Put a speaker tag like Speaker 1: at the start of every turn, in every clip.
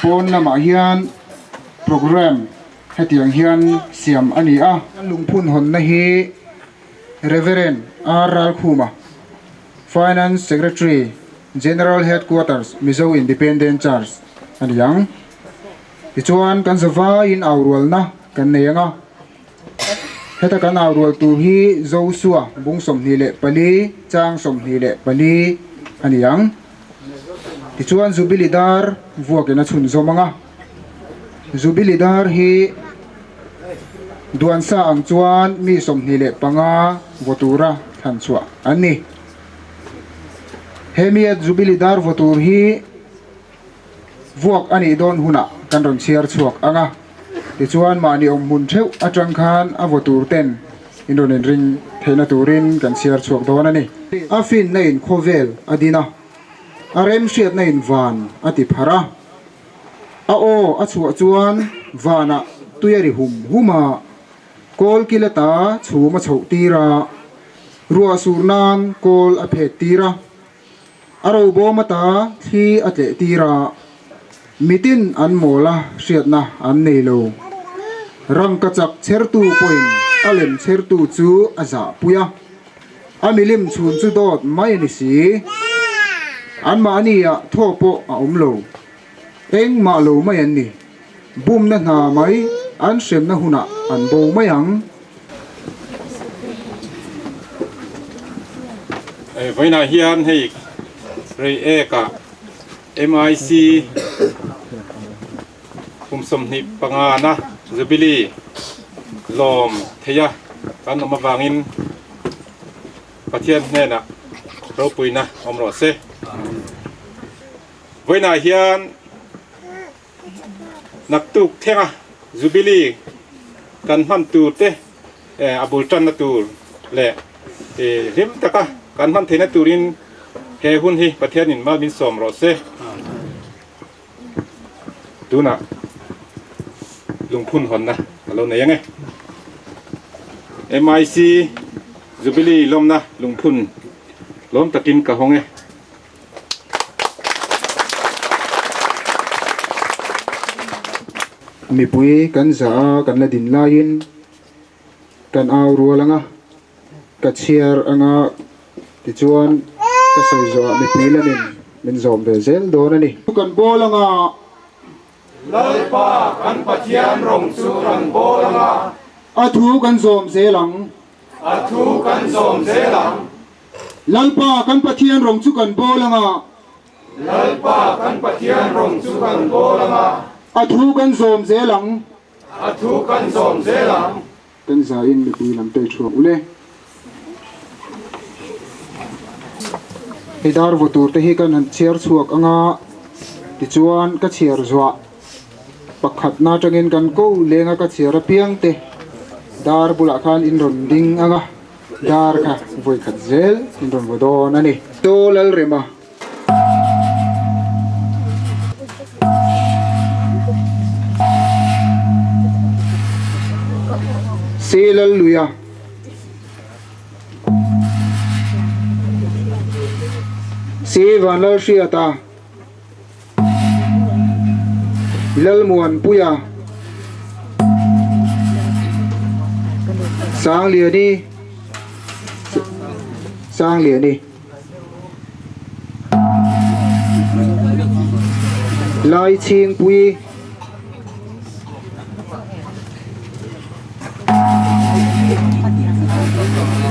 Speaker 1: Pawn lamah hian programme hetiang hian siam a ni a. Lungphun hawnna hi Rev. R. Ralkhuma, Finance Secretary, General Headquarters, Mizo Independent Church a ni ang. Tichuan kan zavaiin aurualna kan nei ang a. Heta kan aurual tur hi Josua bung 24 chang 24 a ni ang. Tichuan Jubilee dar vuakin a chhunzawm ang a. Jubilee dar hi Duansa ang chuan mi 25 vaw tura thlan chhuah an ni. He mia Jubilee dar vaw tur hi vuak a nih dawn hunah kan rawn chhiar chhuak ang a, tichuan mahni awm hmun theuh atang khan a vaw tur ten in rawn inring theihna turin kan chhiar chhuak dawn a ni. A finna in khawvel a din a, a remhriatna in van a ti pharh a. A aw a chhuah chuan vanah tui a ri hum hum a, kawl kil ata chhum a chhoh tir a, ruah sur nan kawl a phet tir a, a robawm ata thli a tleh tir a, mitin an mawl a hriatna an nei lo. Rangkachak chhertu pawhin a lem chhertu chu a zahpui a. A milim chhun chu dawt mai a ni si. Anmahni ah thaw pawh a awm lo. Engmah lo mai an ni. Bumna hna mai an hremna hunah an bo mai ang.
Speaker 2: Vawiinah hian hei Reiek ah MIC kum 25 na Jubilee lawm theia kan awm avangin Pathian hnenah ropuina awm rawh se. Vawiinah hian naktuk thlenga Jubilee kan hman tur te a bul tanna tur leh hlim taka kan hman theihna turin he hun hi Pathianin mal min sawm rawh se. Tunah lungphun hawnna a lo nei ang e. MIC Jubilee lawmna lungphun lawm takin ka hawng e.
Speaker 1: Mipui kan zah a kan la din laiin kan au rual ang a, ka chhiar ang a tichuan ka sawi zawhah mipui lamin min zawm ve zel dawn a ni. Kan bawl ang a.
Speaker 3: Lalpa kan Pathian rawng chu kan bawl ang a.
Speaker 1: A thu kan zawm zel ang.
Speaker 3: A thu kan zawm zel ang.
Speaker 1: Lalpa kan Pathian rawng chu kan bawl ang a.
Speaker 3: Lalpa kan Pathian rawng chu kan bawl ang a.
Speaker 1: A thu kan zawm zel ang.
Speaker 3: A thu kan zawm zel ang.
Speaker 1: Kan zaiin mipui lam te thuak ule. Hei dar vaw tur te hi kan han chhiar chhuak ang a, tichuan ka chhiar zuah pakhatna atangin kan ko leng a ka chhiar apiang te dar bulah khan in rawn ding ang a, dar kha vawi khat zel in rawn vaw dawn a ni. Chaw Lalrema. Selalluia Se Vanlalhriata Lalmuanpuia Sangliani Sangliani Lai Chhingpui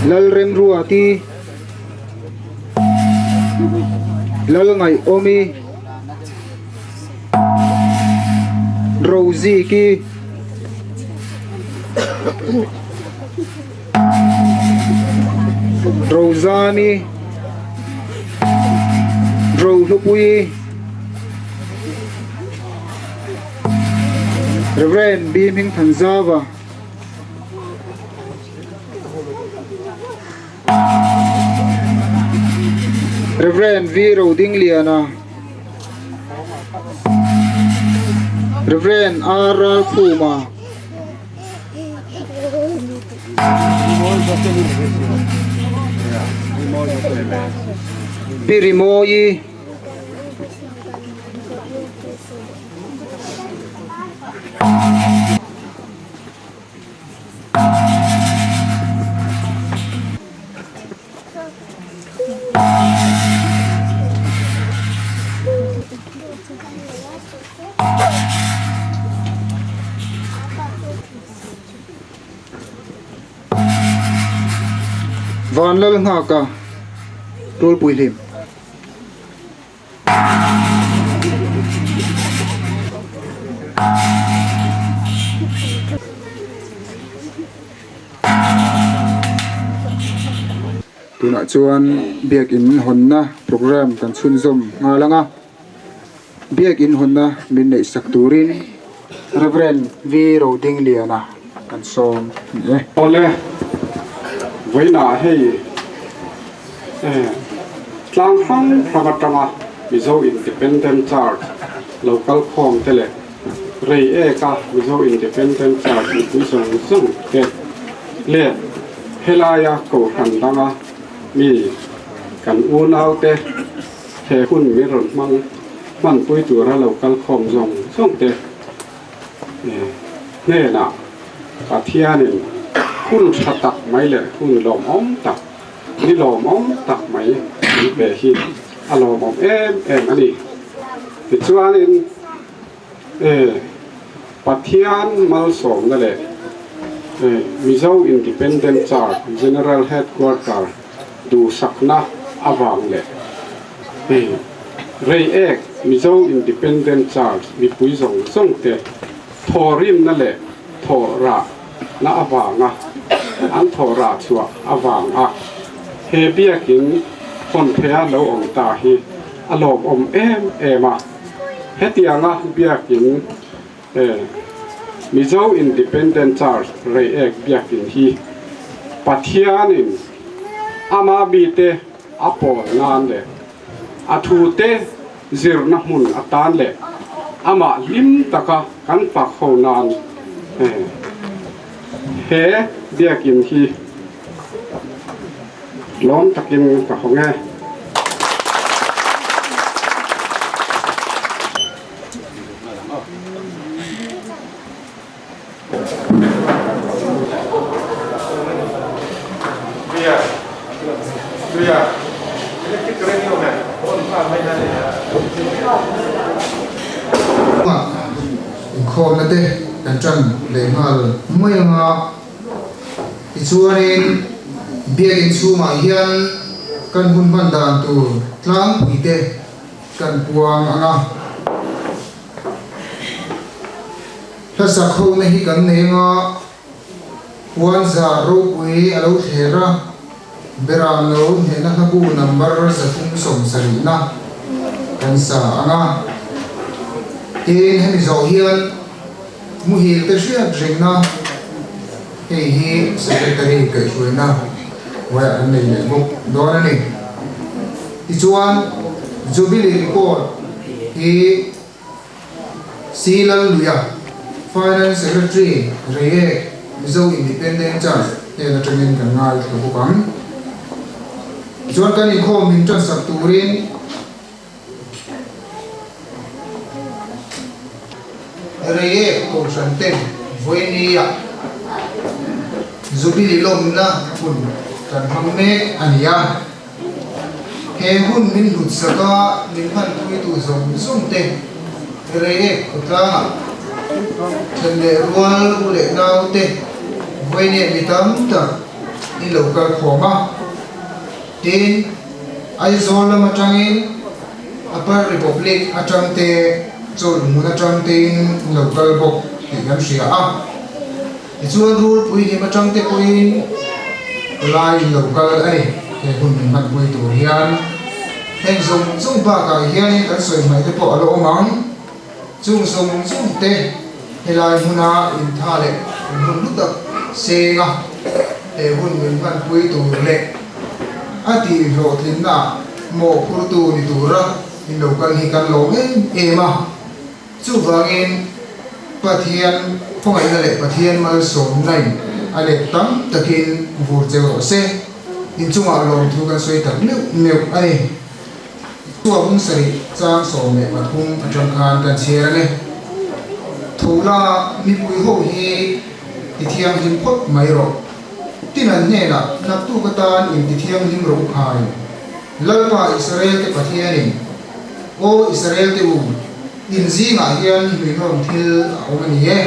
Speaker 1: Lalremruati Lalngaihawmi Roziki Rozani Rohlupui Rev. B. Hmingthanzava Rev. V. Rodingliana Rev. R. Ralkhuma Pi Rimawi. Vanlal nghaka tulpui hlim. Tunah chuan biakin hawnna program kan chhunzawm nghal ang a, biakin hawnna min neih sak turin Rev. V Rodingliana kan sawm ni e.
Speaker 3: Awle, vawiinah hei tlang hrang hrang atanga Mizo Independent Church lo kal khawm te leh rei eka Mizo Independent Church mipui zawng zawng te leh helaia kohhran danga mi kan unaute he hun min rawn hmang hmanpui tura lo kal khawm zawng zawng te hnenah Pathianin hun tha tak mai leh hun lawmawm tak Ni lawmawm tak mai an pe hi a lawmawm em em a ni. Tichuanin e Pathian malsawmna leh e Mizo Independent Church General Headquarter duhsakna avang leh e Reiek Mizo Independent Church mipui zawng zawng te thawhrimna leh thawhrah na avanga an thawh rah chhuah avanga he biakin hawn theia lo awm ta hi a lawmawm em em a. Hetianga biakin Mizo Independent Church Reiek biakin hi Pathianin ama mite a pawl nan leh a thute zirna hmun atan leh amah hlim taka kan fak ho nan he biakin hi lawm takin ka hawng e.
Speaker 1: Inkhawmna te kan tan leh nghal mai ang a, tichuanin biakin chhungah hian kan hun hman dan tur tlangpui te kan puang ang a. Hlasak hona hi kan nei anga Puanzar ropui a lo thler a, Beram lo hnehna hlabu number 370 na kan sa ang a. Tin, hemi zawh hian muhil te hriat rengna hei hi Secretary kaihhruaina hnuaiah kan nei leh bawk dawn a ni. Tichuan, Jubilee Report hi C. Lalluia, Finance Secretary, Reiek, Mizo Independent Church hnen atangin kan ngaithla bawk ang. Tichuan kan inkhawm min tansak turin Reiek Kohhran ten Vawinia Jubilee lawmna hun kan hmang mek a ni a. He hun min hlut saka min hmanpuitu zawng zawng te Reiek khawtlangah then leh rual u leh nau te vawinia mi tam tak in lo kal khawm a. Tin, Aizawl lam atangin Upper Republic atang te Chawlhmun atang tein in lo kal bawk tih kan hria a. Tichuan rulpui hlim atang te pawhin palai in lo kal a ni. He hun min hmanpui tur hian heng zawng zawng bakah hianin kan sawi hmaih te pawh a la awm ang. Chung zawng zawng te helai hmuna intha leh hun hlu tak senga he hun min hmanpui tur leh a tihhlawhtlinna mawhphurtu ni tura in lo kal hi kan lawm em em a. Chuvangin, Pathian khawngaihna leh Pathian malsawmnain a let tam takin vur cheu rawh se. Inchungah lawmthu kan sawi tak meuh meuh a ni. Chua hung sarih chang 13 atang khan kan chhiar ang e. Tho la, mipui ho hi ti thianghlim phawt mai rawh. Tin an hnenah, Naktuk atan in ti thianghlim rawh u khai. Lalpa Israel te Pathianin, Aw Israel te u, in zingah hian hnuihlawn thil a awm a ni e.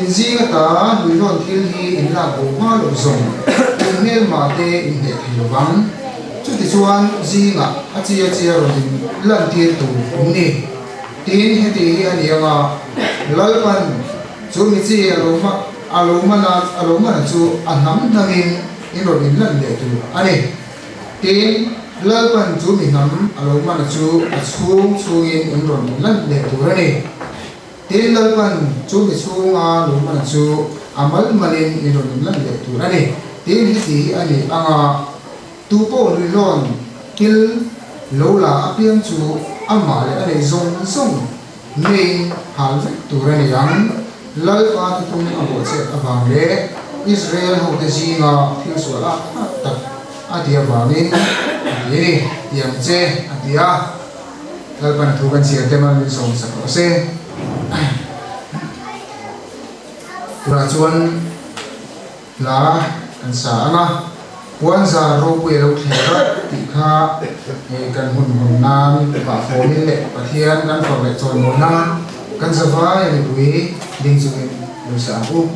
Speaker 1: In zing ata hnuihlawn thil hi in lak bo hma loh zawng in hmelma te in hneh thei lo vang. Chutichuan zingah a chia chia rawn in lantir tur in ni. Tin, heti hi a ni ang a, Lalpan chu mi chi a lo a lo man a, a lo man a chu a hnam hnamin in rawn in lan leh tur a ni. Tin, Lalpan chu mi hnam a lo man a chu a chhung chhungin in rawn in lan leh tur a ni. Tin, Lalpan chu mi chhunga lo man a chu a mal malin in rawn in lan leh tur a ni. Tin, heti hi a ni ang a, Tu pawh nuihlawn thil lo la apiang chu amah leh a nei zawng zawng neiin hal vek tur a ni ang. Lalpa thuthlung a bawhchhiat avang leh Israel hote zinga thil sual a hak tak a ti avangin a ti a ni, ti ang che, a ti a. Lalpan a thu kan chhiar te mal min sawm sak rawh se. Tunah chuan. Hla kan sa ang a, Puanzar ropui a lo thler a tih kha kan hun hawn nan vah fawmin leh Pathian kan fak leh chawimawi nan kan zavai a mipui ding chungin lo sa ang u.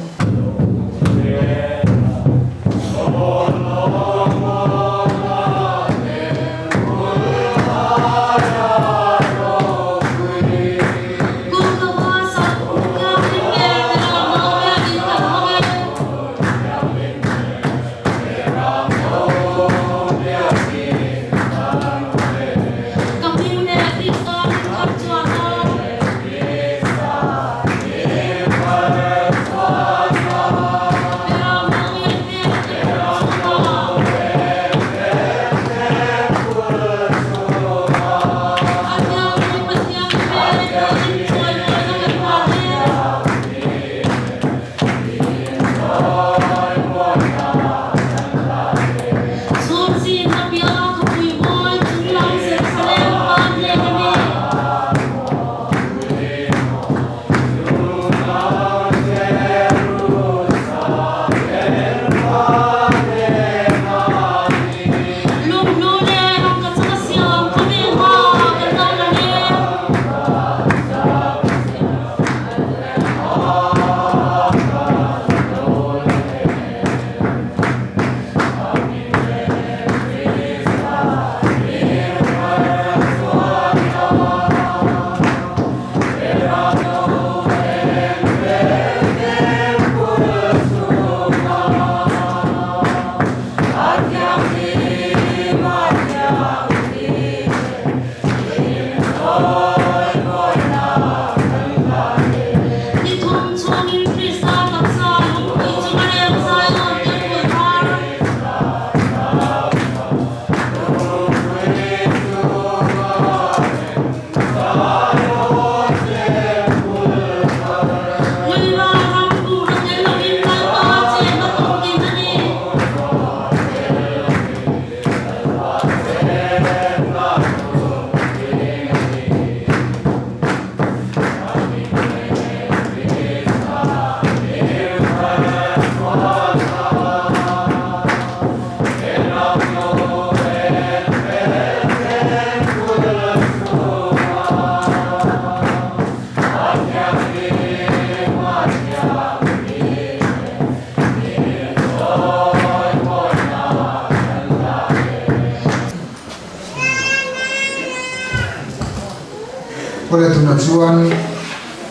Speaker 1: Kawle tunah chuan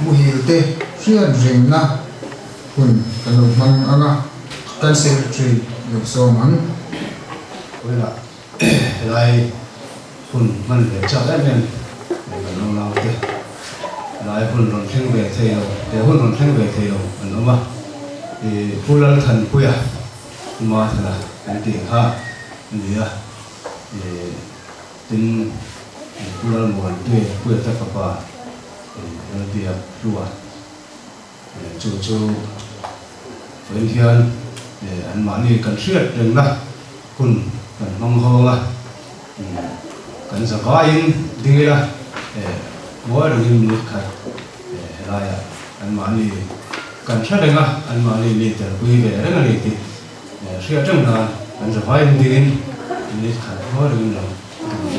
Speaker 1: muhil te hriat rengna hun kan lo hmang ang a, kan secretary lo sawm ang.
Speaker 4: Kawila helai hun hman ve chak em em kan awm nau te helai hun rawn thleng ve thei lo he hun rawn thleng ve thei lo an awm a, ih Pu Lalthanpuia Uma Thana kan tih kha a ni a, ih tin Pu Lalmuanpuia Puia te fapa Lalbiak Hlua chu chu vawiin hian anmahni kan hriat rengna hun kan hmang hawng a, kan zavaiin ding ila ngawi rengin minute khat helaiah. Anmahni kan hre reng a, anmahni mi telpui ve reng a ni tih hriat reng nan kan zavaiin dingin minute khat rual ringin lo ding a ni.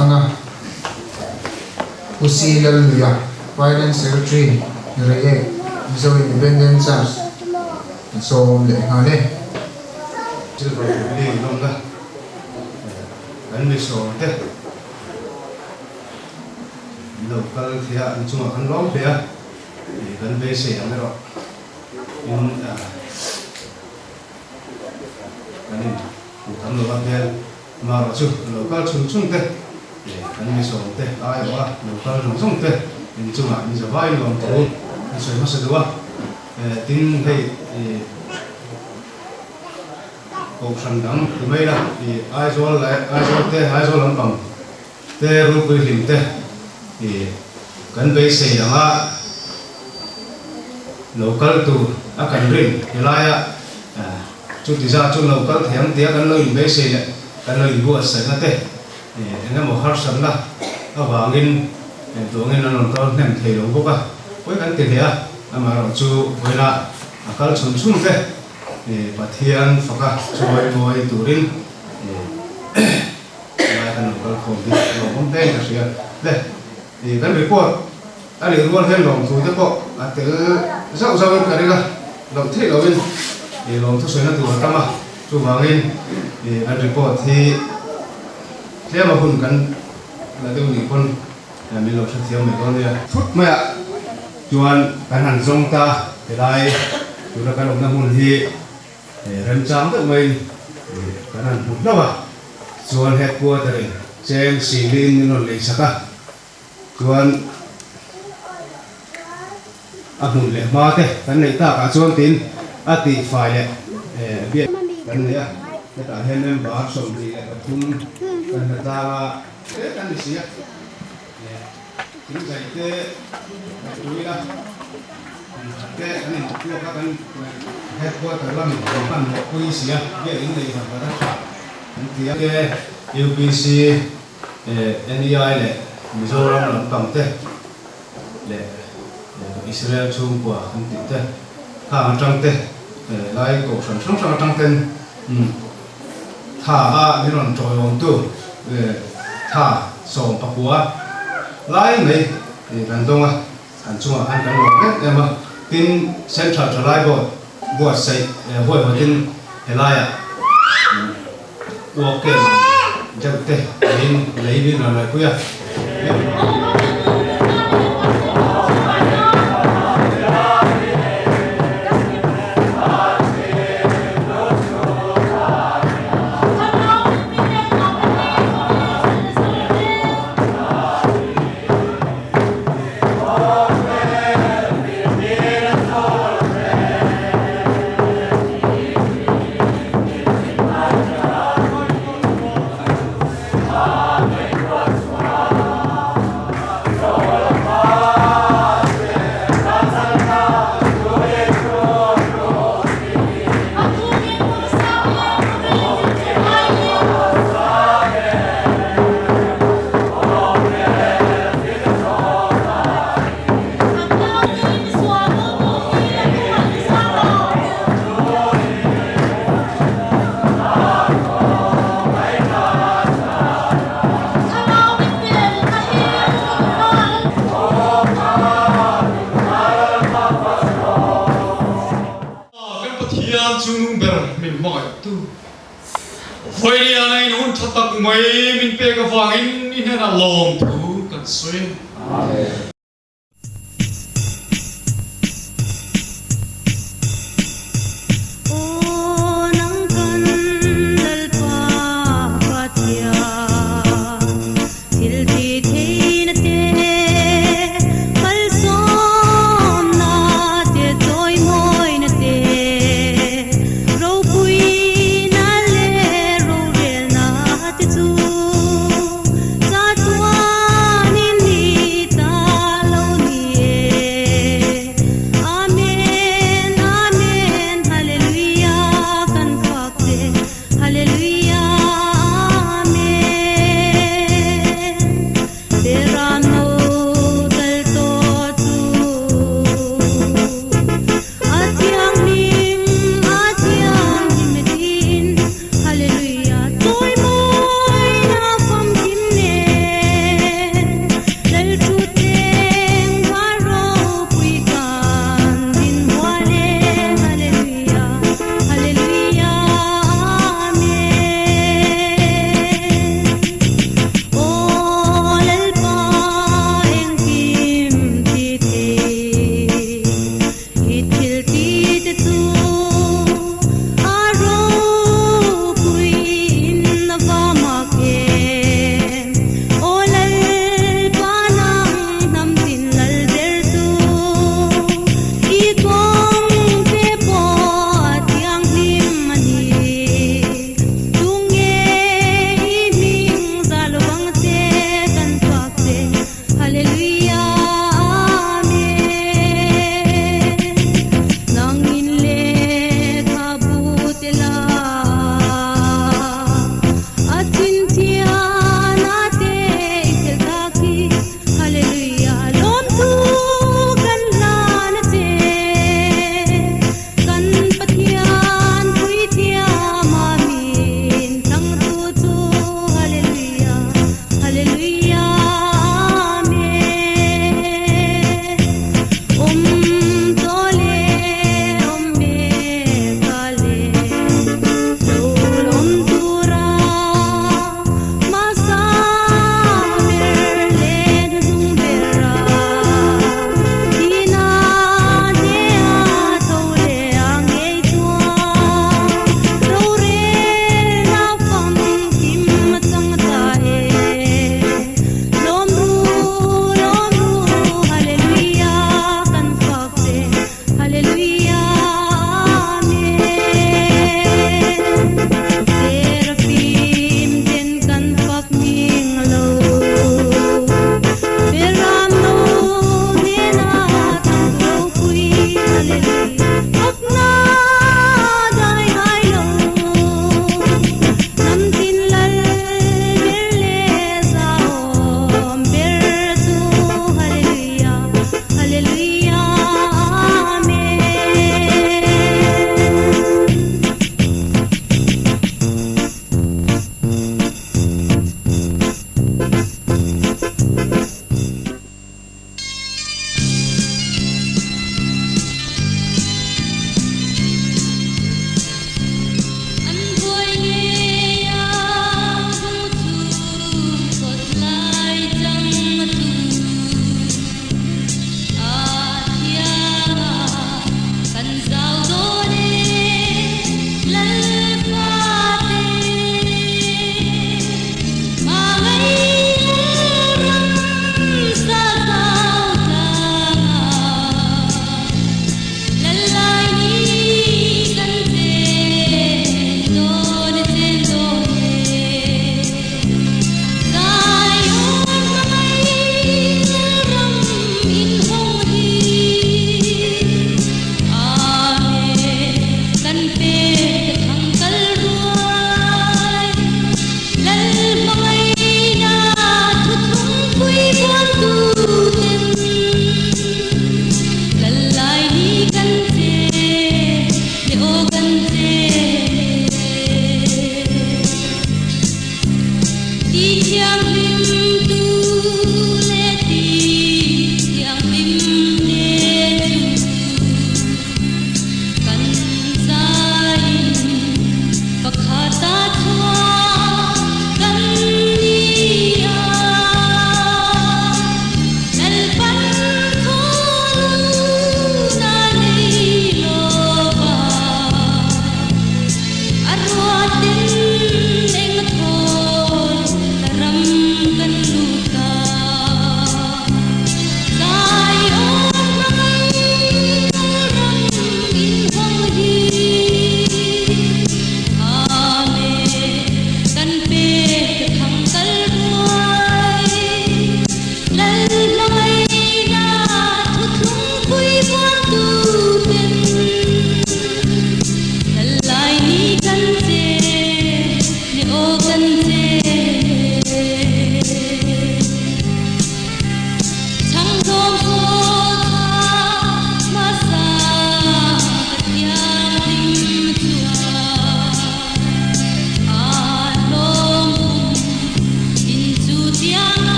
Speaker 1: Anga Pu C. Lalluia, Finance Secretary, Reiek, Mizo Independent Church an sawm leh nghal e.
Speaker 4: Silver Jubilee lawmna kan mi sawmte an lo kal thei a, an chungah kan lawm hle a, kan beisei ang erawh in kan in hmuh tam lo a hmel marawh chu lo kal chhun chhun te kan mi sawm te ai awh a lo kal zawng zawng te in chungah min zavai nuam thu an sawi hmasa duh a tin hei kohhran dang ti mai la i Aizawl leh Aizawl te Aizawl lampang te rulpui hlim te i kan beisei anga lo kal tur a kan rin helaia chuti zat chu lo kal thei ang tia kan lo inbeisei leh kan lo inbuatsaihna te eng emaw harsatna avangin engtuangin an rawn kal hnem thei lo bawk a pawi kan ti hle a amaherawhchu vawiina a kal chhun chhun te Pathian faka chawi mawi turin lai kan lo kal khawm hi lawmawm hle in ka hria. Le, kan report a nih rual hian lawmthu te pawh a tel zauh zauh in ka ring a, loh theih loh in lawmthu sawina tur a tam a, chuvangin kan report hi tlema hun kan la deuh nih pawn min lo hrethiam mai dawn nia. Thut maiah chuan kan han zawng ta helai tuna kan awmna hmun hi remchang deuh maiin kan han hmu hlauh a, chuan headquarter in cheng siliin min rawn lei sak a, chuan a hmun leh hma te kan neih takah chuan tiin a tihfai leh biak kan nei a, hetah hian member 23 kan hla tlang a, tlem kan ni si a. Thingzai te kan tui a, khat te kan intuak a, kan headquarter lamin kan hmanhmawh pui si a, biak in neih var var a tha kan ti a. Te UPC, NEI leh Mizoram lampang te leh Israel chhungkua kan tih te khang atang te lai kohhran hrang hrang atang ten Tha a min rawn tawiawmtu tha 19 lai mai kan dawng a, an chungah khan kan lawm em em a. Tin, Central Thalai Board buatsaih huaihawtin helaiah uak kem ang deuh te niin lei min rawn ngaihpui a.
Speaker 5: Kan Pathian chu nung ber min hmangaihtu. Vawinia in hun tha tak mai min pek avangin i hnenah lawmthu kan sawi.